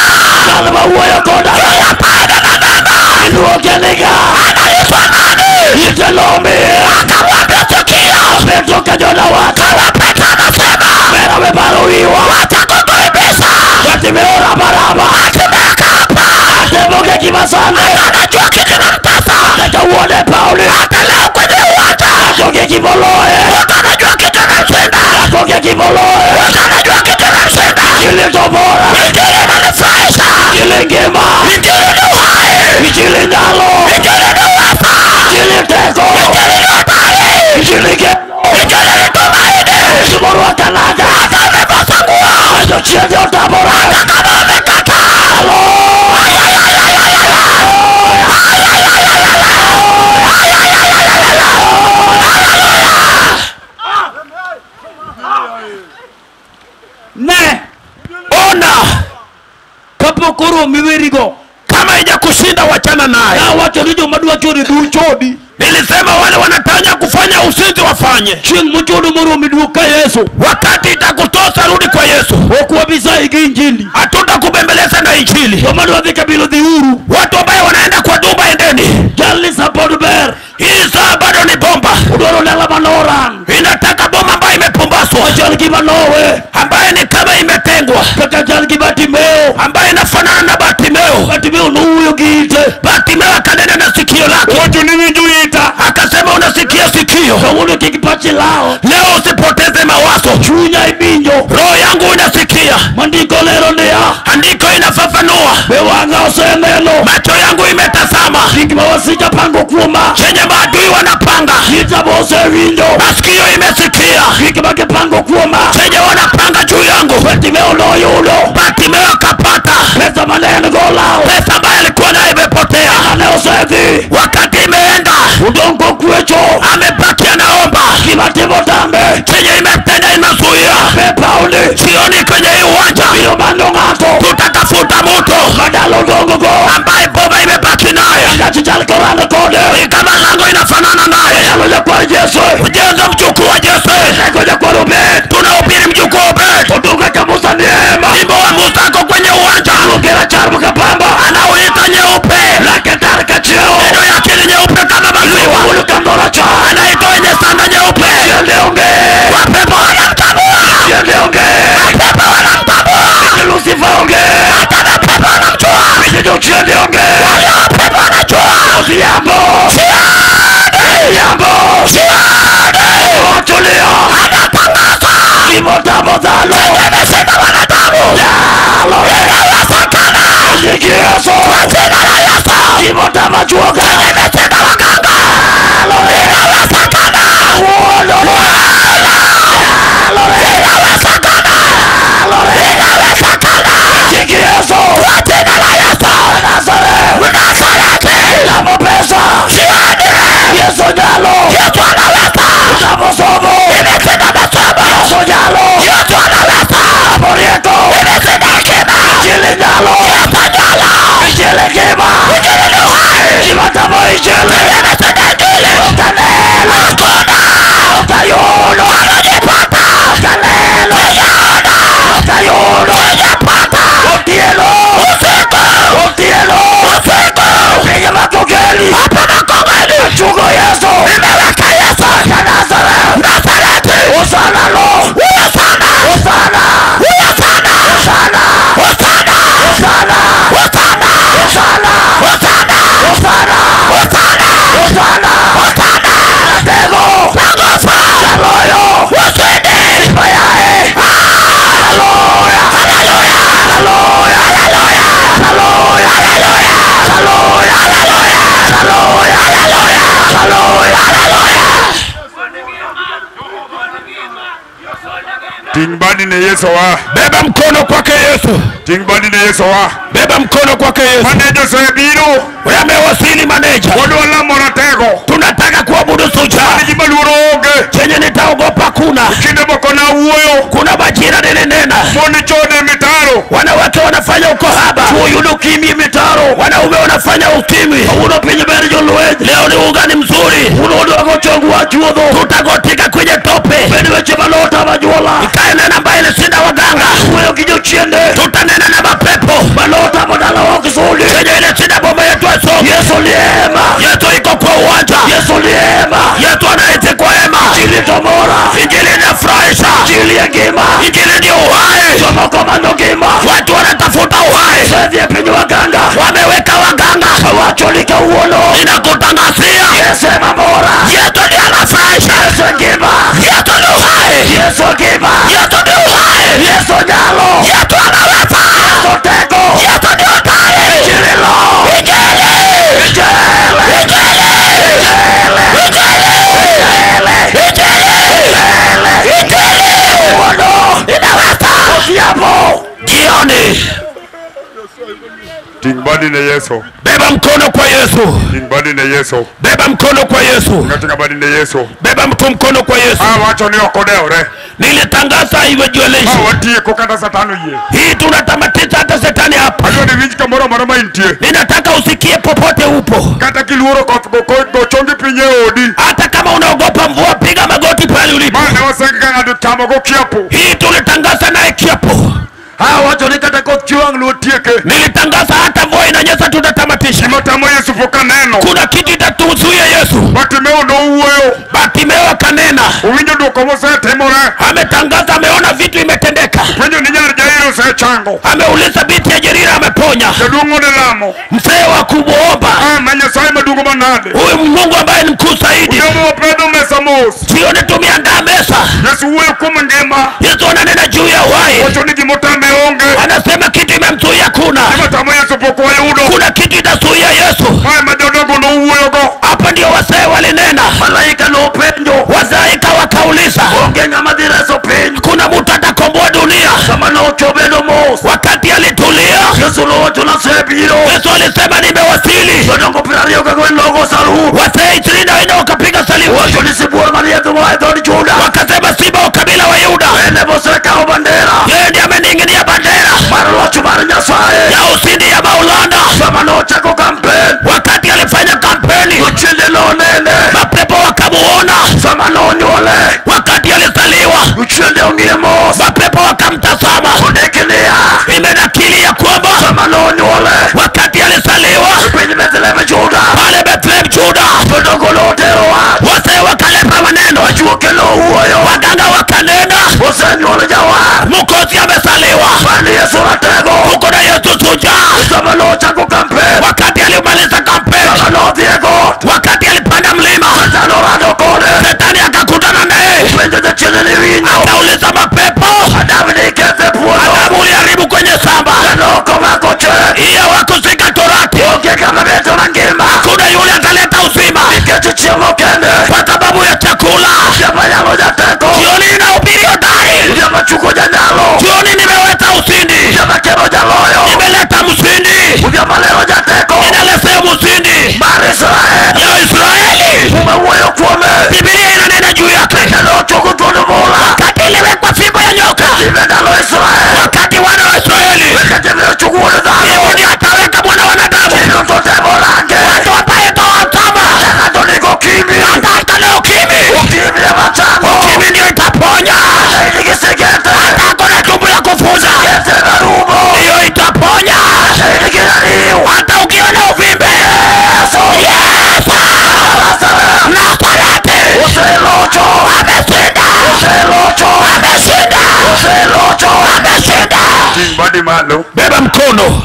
Jal ma wuoyo koda. yule ambaye ananena Iluonge ni ng'a? anaitwa nani? Ite nomiye. Akamwambia sikia, Petro ka Jona wacho. kama Petro anasema Mera we paro wiwa. watakukuibisha, Bartimeo rabaraba. Bartimeo akaapa, Atemoge gima sande. anajua kitu kinamtesa, Hata kawuono e pauni. hata leo kwenye uwanja Akoge gimoloye. Mtu anajua kitu kinamshinda, Akoge gimoloye. mtu anajua kitu kinamshinda. Injili to bora. Injili inanifurahisha, Injili ngima. Injili ni uhai, Injili nyalo. Injili ni uweza, Injili teko. Injili ni hodari, Injili geno. Injili ni tumaini. Gimorwako nanga. Hata umekosa nguo, Jochiende otamore. hata kama umekataa. Ne. Ona, Kapok oromi werigo. kama haijakushinda wachana naye. Nawacho ni joma dwa chode duchodi. Nilisema wale wanataka kufanya usinzi wafanye. Chieng' mochodo moromi duog ka Yesu. Wakati itakutosa rudi kwa Yesu. Ok wabisayi gi injili. Hatutakubembeleza na injili. Joma dwa dhi kabilo dhiuru. Watu ambaye wanaenda kwa duba, endeni. Jalni sapod ber. Hii saa bado ni bomba, Odwaro dala manoran. inataka boma ambayo imepumbaswa, Ochal gi manowe. ambaye ni kama imetengwa, Kaka chal gi Bartimeo. ambaye inafanana na Bartimeo. Bartimeo nowuoyo gi ite. Bartimeo akanena na sikio lake, Wacho ni winjo ita. akasema unasikia sikio, Kawuono kik pachi lal. leo usipoteze mawazo, Chunya iwinjo. roho yangu inasikia. Mandiko lero niya. Andiko inafafanua, Be wang'a oseneno. macho yangu imetazama Gik ma wasika pango kuoma. chenye maadui wanapanga, Ita be osewinjo. masikio imesikia Gik ma gipango kuoma. chenye wanapanga juu yangu. Bartimeo noyudo. Bartimeo akapata Pesa mane en go olal. pesa ambayo alikuwa nayo imepotea, Mane osedhi. wakati imeenda, Odong' kokwecho. amebaki anaomba. Gima timo tambe. Chenye imetenda inazuia, Be pauni. sioni kwenye hii uwanja. Biro manyo ng'ato. Tutatafuta mtu Madalo odong' go. ambaye boma imebaki naye, Gachi chal korano kode. ni kama lango inafanana naye. Nyalo nyakwar Yesu. Jenzo mjukuu wa Jese, Teko nyakwar Obed. tunahubiri mjukuu wa Obed, Odunga ka Musa ni hema. wimbo wa Musa ako kwenye uwanja, Luonge rachar makapamba. anauita nyeupe, Lake tar ka chiewo. neno yake ni nyeupe kama maziwa, Wulo ka mdo rachar. anaitwa yenye sanda nyeupe. Tiende onge. Wapepo wanamtambua, Tiende onge. wapepo wanamtambua, Lucifer onge. hata mapepo wanamjua, Jochiende onge. walio wapepo wanajua. Odhiambo. Odhiambo. Otulia. Anatangaza Kimotamo dhano. imeshinda wanadamu, Nyalo. inawezekana Nying Yesu. kwa jina la Yesu. Kimotamo juoga. Imeshinda waganga, inawezekana, Wuono. inawezekana, inawezekana. ne Yesu wa. Beba mkono kwake Yesu. Ting' badi ne Yesu wa. Beba mkono kwake Yesu. Maneja osebiro. Amewasili maneja. Wadwa lamo ratego. Tunataka kuabudu shujaa. An gima luoro onge. Chenye nitaogopa kuna. Kinde moko nawuoyo. Kuna majira nilinena. Mon chode mitaro. Wanawake wanafanya ukohaba. Chwo yudo ukimwi e mitaro. Wanaume wanafanya ukimwi. Kawuono piny ber jolweny. Leo ni unga ni mzuri. Wuono chongwa chuodho. Tutagotika kwenye tope. Bed weche malota majuola. Ikae nena ambaye ilishinda waganga. Wuoyo gi jochiende. Tutanena na mapepo. Malota modala ok sudi. Chenye ilishinda boma yetu Asongi. Yesu liema. Yesu iko kwa uwanja. Yesu liema. Yesu anaishi kwa hema. Injili to mora. Injili inafurahisha. Injili e ngima. Injili ndio uhai. Jomoko manyo ngima. Watu wanatafuta uhai. Osedhi e piny waganga. Wameweka waganga. Awacho ni kawuono. Ninakutangazia. Yesu ema mora. Yesu ndiye anafurahisha. Yesu e ngima. Yesu ni uhai. Yesu ngima. Yesu ni uhai. Yesu nyalo. Yesu anaweza. Yesu teko. Yesu ni hodari. Injili lo. Injili. Injili. Injili. Injili. Injili. Injili. Injili. Injili. Kawuono. Inaweza. Odhiambo. Jioni. Ting' badi ne Yesu. Beba mkono kwa Yesu. Ting' badi ne Yesu. Beba mkono kwa Yesu. Ng'ato badi ne Yesu. Beba mtu mkono kwa Yesu. Awacho ni ok odewre. Nilitangaza evangelism. Watieko kata Satan oyie. Hii tunatamatisha hata shetani hapa. Adwa ni winj kamoro amora ma intie. Ninataka usikie popote upo. Kata kiluoro koth go chongi piny e odi. Hata kama unaogopa mvua, piga magoti pale ulipo. Ma ne waseng ka ng'ato chamo go kiapo. Hii tulitangaza naye kiapo. Awacho ni kata koth chwe ang' luo tieke. Nilitangaza hata mvua inanyesha tutatamatisha. Gima tamo Yesu pok aneno. Kuna kitu itatuzuia Yesu. Bartimeo nowuoyo. Bartimeo akanena. Owinjo duoko mosetimore. Ametangaza, ameona vitu imetendeka. Penjo ni nyar Jairo osechango. Ameuliza binti ya Jairo ameponya. Jaduong' ode lamo. Mzee wa kumuomba. Ma Nyasaye maduong' manade. Huyu Mungu ambaye ni mkuu zaidi. Odhiambo wapedho mesa mos. Jioni tumeandaa mesa. Yesu wuoyo kuom ngima. Yesu ananena juu ya uhai. Wacho ni gimotame onge. Anasema kitu imemzuia kuna. Gima tamo Yesu pok wayudo. Kuna kitu itazuia Yesu. Mae ma jodongo nowuoyogo. Hapa ndio wazee walinena. Malaika nopenjo. Wazaika wakauliza. Onge ng'ama dhi reso piny. Kuna mtu atakomboa dunia. Sama nochobedo mos. Wakati alitulia. Yesu nowacho nasebiro. Yesu alisema nimewasili. Jodongo 24 nogo salu. Wazee 24 wakapiga salimu. Wacho ni sibuor marietho moa e dhood Juda. Wakasema simba wa kabila wa Yuda. En emosekawo bandera. Yeye ndiye amening'inia bandera mar loch mar Nyasaye. Ya ushindi ya Maulana. Sama nochako kampen. Wakati alifanya kampeni. Jochiende nonene. Mapepo wakamuona. Sama nonyuole. Wakati alizaliwa. Jochiende ong'iye mos. Mapepo wakamtazama. Ondiki niya. Imenakili ya kwamba sama nonyuole. Wakati alizaliwa piny Bethlehem Juda. Pale Bethlehem Juda. Jodongo notero wach. Wazee wakaleta maneno. Ajuoke nowuoyo. Waganga wakanena. Osenyuol jawar. Mwokozi amezaliwa. Bani Yesu ratego. Tuko na Yesu shujaa. Sama nochako kampen. Wakati alimaliza kampeni. Sama nodhi e got. Wakati alipanda mlima. Satan orado kode. Shetani akakutana naye. Penjo jachiende ni winjo. Akauliza mapepo. Adam ne iketho e puodho. Adamu uliharibu kwenye shamba. Kendo ok omako chik. Hiyo hawakushika torati. Onge ng'ama beto mangima. Hakuna yule ataleta uzima. Nikech chiemo kende. Kwa sababu ya chakula. Odhiambo yamo jateko. Jioni ninahubiri hodari. Odhiambo chungo janyalo. Jioni nimeweta ushindi. Odhiambo kelo jaloyo. Nimeleta mshindi. Odhiambo lero jateko. Ninaletea mshindi. Mar Israel. Ya Israeli. Muma wuoyo kuome. Biblia inanena juu yake. Kendo ochogo thuond mula. Wakati iliwekwa fimbo ya nyoka. Time ndalo Israel. Wakati wana wa Israeli. Weka jembe ochungu wuod dhano. Hivyo ndio ataweka mwana wa wanadamu. Kendo to temo range. Watu ambaye tawatama. Ng'ato nigi okimi. Hata hata leo ukimwi. Ukimwi ema chango. Ukimwi ndio itaponya. Hata in gi sigete. Hata ako na tumbo ya kufuza. Sigete ema rumo. Hiyo itaponya. Hata in gi rariw. Hata ukiona uvimbe. Yesu. Yesu. Nazareth. Nazareti. Oselocho. Ameshinda. Oselocho. Ameshinda. Oselocho. Ameshinda. Ting' badi malo. Beba mkono.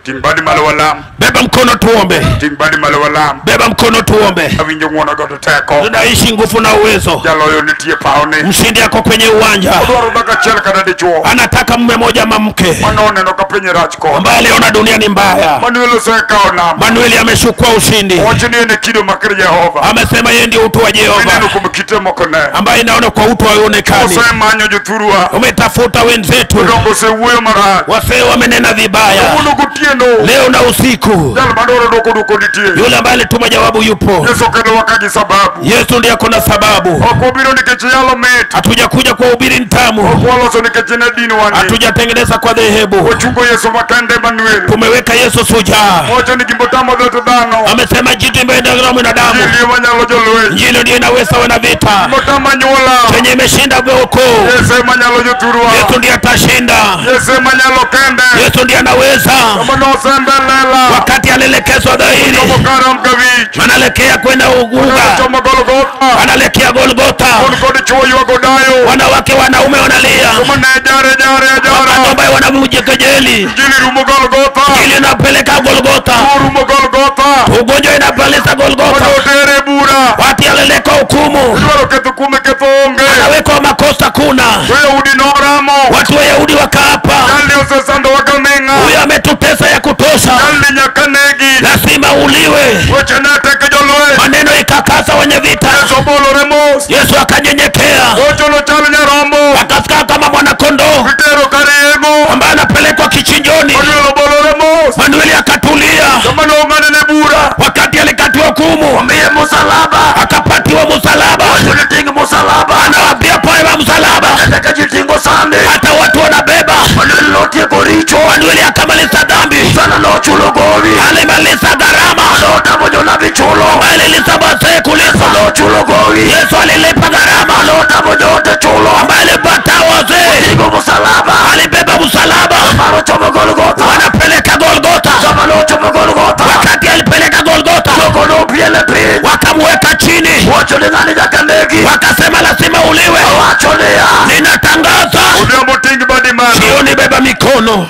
Ting' badi malo walam. Beba mkono tuombe. Ting' badi malo walam. Beba mkono tuombe. Awinjo ng'uono kod teko. Tunaishi nguvu na uwezo. Jaloyo nitie paone. Mshindi ako kwenye uwanja. Odwaro dhako achiel kata dichuo. Anataka mume moja ama mke. Mano oneno ka piny rach kode. Ambaye aliona dunia ni mbaya. Manuel osekawo namba. Manuel ameshukua ushindi. Owacho ni en e kido makar Jehova. Amesema yeye ndiye utu wa Jehova. Mineno kuom kite moko ne. Ambaye inaona kwa utu haonekani. Osemanyo jothurwa. Umetafuta wenzetu. Odongo osewuoyo marach. Wasee wamenena vibaya. Kawuono gotieno. Leo na usiku. Jal madwaro dwoko dwoko nitie. Yule ambaye alituma jawabu yupo. Yesu okelowa ka gi sababu. Yesu ndiye akona sababu. Ok wabiro nikech yalo mit. Hatujakuja kwa ubiri ntamu. Ok waloso nikech en e dinwa ni. Hatujatengeneza kwa dhehebu. Wachungo Yesu makende Emmanuel. Tumeweka Yesu shujaa. Owacho ni gimotamo dhoot dhano. Amesema jitu imeendelea mwanadamu. Injili ema nyalo jolweny. Injili ndiyo inaweza wana vita. Gimotamo anyuola. Chenye imeshinda ukoo. Yesu ema nyalo jothurwa. Yesu ndiye atashinda. Yesu ema nyalo kende. Yesu ndiye anaweza. Kama nosembelela. Wakati alielekezwa dhahiri. Chomo karam kawich. Anaelekea kwenda Uguga. Chomo Golgotha. Anaelekea Golgotha. Mon kod chwo ywago dayo. Wanawake wanaume wanalia. Joma ne jare jare ajara. Watu ambao wanamjekejeli. Injili rumo Golgotha. Injili inapeleka Golgotha. Tuo rumo Golgotha. Ugonjwa inapeleka Golgotha. Mondo otere bura. Watu aleleka hukumu. Idwaro ketho kume ketho onge. Anawekwa makosa kuna. Jo-Yahudi noramo. Watu wa Yahudi wakaapa. Jalni osesandowa gaming'a. Huyu ametutesa ya kutosha. Jalni nyaka negi. Lazima uliwe. Weche ne tek jolweny. Maneno ikakasa wenye vita. Yesu obolore mos. Yesu akanyenyekea. Ocho nochal nyarombo. Akasikaa kama mwana kondoo. Itero kar yeng'o. Ambaye anapelekwa kichinjoni. Manuel obolore mos. Manuel akatulia. Joma nong'adne bura. Wakati alikatiwa hukumu. Omiye musalaba. Akapatiwa msalaba. Wacho ni ting' musalaba. Anawaambia pawe msalaba. Kata ka ji ting'o sande. Hata watu wanabeba. Manuel notieko richo. Manuel akamaliza dhambi. Sana nochulo gowi. Alimaliza gharama. Notamo jonabi chulo. Ambaye wazee kulipa. Nochulo gowi. Yesu alilipa gharama. Notamo jote chulo. Ambaye alipata wazee. Oting'o musalaba. Alibeba msalaba. Mano chomo Golgotha. Wanapeleka Golgotha. Sama nochomo Golgotha. Wakati alipeleka Golgotha. Jogo nopiele piny. Wakamweka chini. Wacho ni ng'ani nyaka negi. Wakasema lazima uliwe. Owacho niya. Ninatangaza. Odhiambo ting' badi malo. Jioni beba mikono.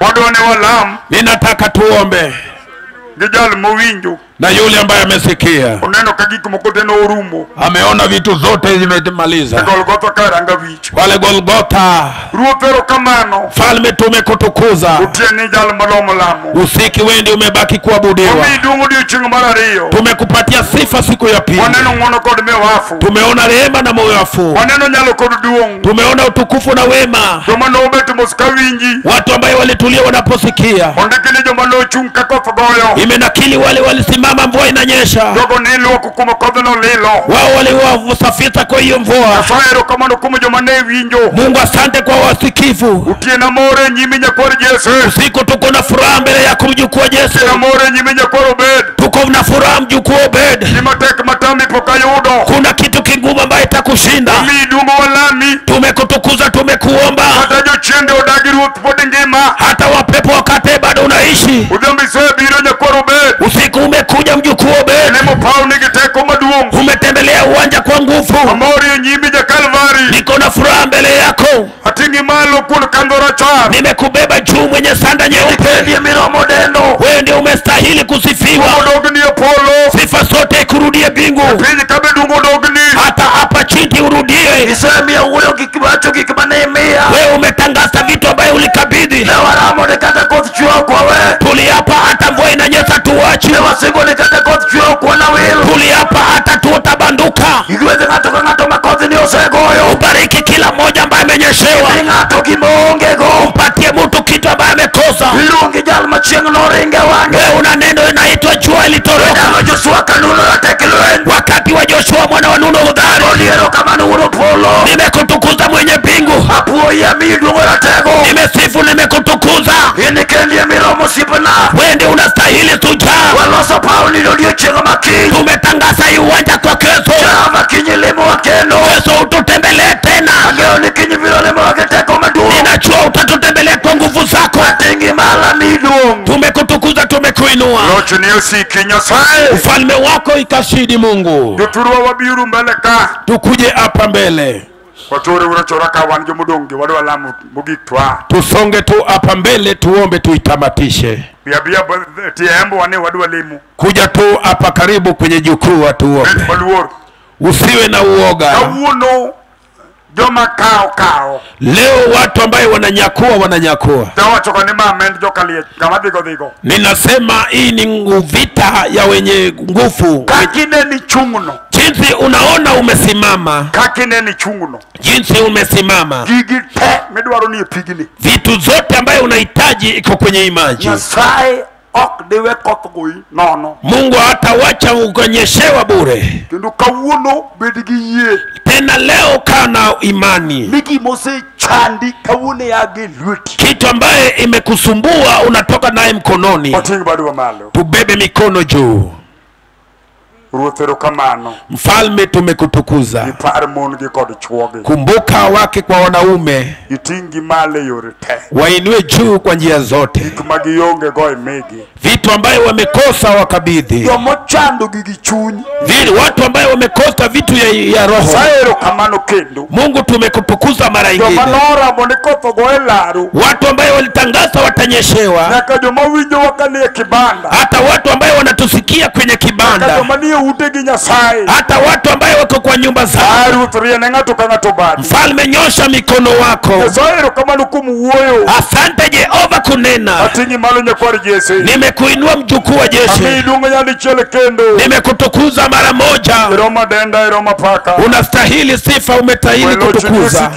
Wadwa ni walam. Ninataka tuombe. Gi jal mowinjo. Na yule ambaye amesikia. Oneno ka gik moko te norumo. Ameona vitu zote zimemaliza. E Golgotha ka ranga wich. Pale Golgotha. Ruoth erokamano. Falme tumekutukuza. Otieno jal malomo lamo. Usiki wewe ndiye umebaki kuabudiwa. Omiyi duong' odiochieng' mar ariyo. Tumekupatia sifa siku ya pili. Waneno ng'wono kod miwafu. Tumeona rehema na moyo. Waneno nyalo kod duong'. Tumeona utukufu na wema. Joma nobet mos ka winji. Watu ambao walitulia wanaposikia. Ondiki ni joma nochung' ka koth goyo. Imenakili wale walisimama mvua inanyesha. Jogo niluoko kuma kodhno lilo. Wao waliwasafisha kwa hiyo mvua. Nyasaye erokamano kuom joma ne winjo. Mungu asante kwa wasikivu. Otieno mor e nyimi nyakwar Jesse. Usiku tuko na furaha mbele yako mjukuu wa Jesse. Otieno mor e nyimi nyakwar Obed. Tuko na furaha mjukuu Obed. Gima tek matami pok ayudo. Kuna kitu kigumu ambaye itakushinda. Omiyi duong' walami. Tumekutukuza, tumekuomba. Kata jochiende odagi ruoth pod ngima. Hata wapepo wakate bado unaishi. Odhiambo isebiro nyakwar Obed. Usiku umekuja mjukuu Obed. Lemo paw nigi teko maduong'. Umetembelea uwanja kwa nguvu. Amor e nyimi ja Kalvari. Niko na furaha mbele yako. Ating'i malo kuom kandho rachar. Nimekubeba juu mwenye sanda nyeupe. Ndiye miromo dendo. Wewe ndiye umestahili kusifiwa. Odogni e polo. Sifa zote ikurudie mbingu. Piny kabe duong' odogni. Hata hapa chini urudie. Isemiyo wuoyo gik mawacho gik mane imiya. Wewe umetangaza vitu ambaye ulikabidhi. Ne waramo ni kata koth chwe ok wawe. Tuliapa hata mvua inanyesha tuache. Ne wasingo ni kata koth chwe ok wanawil. Tuliapa hata tutabanduka. Igwedh ng'ato ka ng'ato ma kodhni osegoyo. Ubariki kila mmoja ambaye amenyeshewa. Imi ng'ato gima oonge go. Umpatie mtu kitu ambaye amekosa. Iluongi jal ma chieng' noringe wang'e. Wewe una neno inaitwa jua ilitoroka. Ndalo Joshua ka Nun ratek lweny. Wakati wa Joshua mwana wa Nun hodari. Oliero kama wuon polo. Nimekutukuza mwenye mbingu. Apuoyi amiyi duong' ratego. Nimesifu, nimekutukuza. In kendi emiromo osiepna. Wewe ndiye unastahili sujaa. Waloso pawni odiochieng' ma kiny. Tumetangaza hii uwanja kwa kesho. Jehova kiny limowa kendo. Kesho ututembelee tena. Ang'eyo ni kiny biro limowa gi teko maduong'. Ninajua utatutembelea kwa nguvu zako. Ating'i malo amiyi duong'. Tumekutukuza, tumekuinua. Lochni osiki Nyasaye. Ufalme wako ikashidi Mungu. Jothurwa wabiuru mbele ka. Tukuje hapa mbele. Tusonge tu hapa mbele tuombe tuitamatishe. Kuja tu hapa karibu kwenye jukwaa tuombe. Usiwe na uoga. Leo watu ambaye wananyakua wananyakua. Ninasema hii ni vita ya wenye nguvu. Jinsi unaona umesimama, jinsi umesimama, vitu zote ambaye unahitaji iko kwenye imaji. Mungu hatawacha ukanyeshewa bure. Tena leo kana imani. Kitu ambaye imekusumbua unatoka naye mkononi. Tubebe mikono juu. Mfalme tumekutukuza. Kumbuka wake kwa wanaume, wainue juu kwa njia zote. Vitu ambayo wamekosa wakabidhi. Watu ambayo wamekosa vitu ya roho. Mungu tumekutukuza mara nyingine. Watu ambayo walitangaza watanyeshewa. Hata watu ambayo wanatusikia kwenye kibanda. Hata watu ambayo wako kwa nyumba zao. Mfalme nyosha mikono wako. Asante Jehova kunena. Nimekuinua mjukuu wa Jesse. Nimekutukuza mara moja. Unastahili sifa, umetahili kutukuza.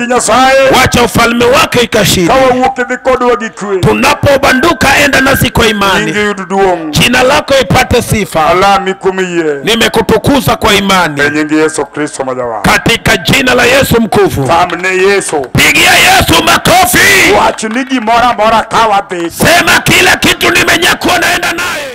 Wacha ufalme wake ikashinde. Tunapobanduka enda nasi kwa imani. Jina lako ipate sifa. Nimekutukuza kwa imani katika jina la Yesu mkufu. Pigia Yesu makofi. Sema kila kitu nimenyakua naenda naye.